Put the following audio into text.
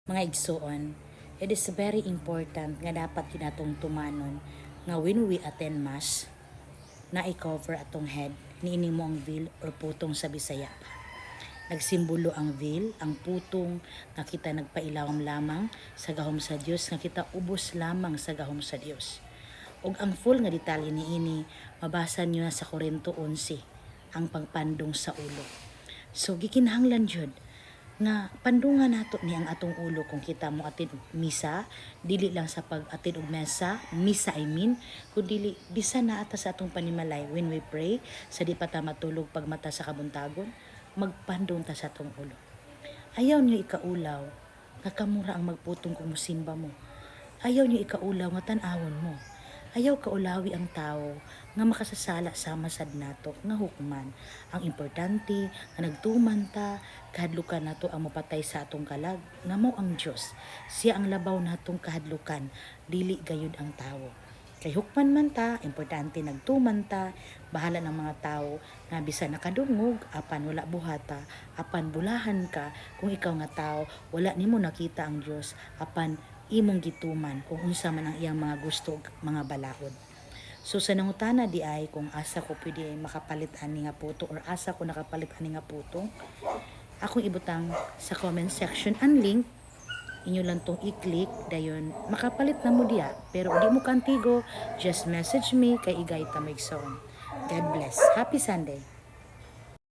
Mga igsuon, it is very important nga dapat kinatong tumanon nga when we attend Mass, na i-cover atong head niini mo ang veil or putong sa Bisaya pa. Nagsimbolo ang veil, ang putong nga kita nagpailawom lamang sa gahom sa Dios, nga kita ubos lamang sa gahom sa Dios. Ug ang full nga detalye niini mabasa niyo na sa Korinto 11, ang pagpandong sa ulo. So gikinahanglan jud nga pandungan nato ni ang atong ulo kung kita mo attend og misa, dili lang sa pag-attend og mesa, misa I mean, kun dili bisan naa ta sa atong panimalay, when we pray, sa di pa ta matulog pagmata sa kabuntagon, magpandong ta sa atong ulo. Ayaw niyo ikaulaw nga kamura ang magputong kung musimba mo. Ayaw niyo ikaulaw nga tan-awon mo. Ayaw kaulawi ang tao nga makasasala sama sad nato nga hukman. Ang importante nga nagtuman ta, kahadlukan nato ang mapatay sa atong kalag nga mao ang Dios. Siya ang labaw natong kahadlukan, dili gayud ang tawo. Kay hukman man ta, importante nagtuman ta, bahala ng mga tao nga bisan nakadungog apan wala buhata, apan bulahan ka kung ikaw nga tao wala nimo nakita ang Dios apan imong gituman kung unsa man ang iyang mga gusto ug mga balaod. So sa nangutana di ay kung asa ko pwede makapalit ani nga puto or asa ko nakapalit ani nga puto, akong ibutang sa comment section ang link. Inyo lang tong i-click, dayon makapalit na mo diya. Pero di mo kantigo, just message me kay igay ta mo, igsoon. God bless. Happy Sunday.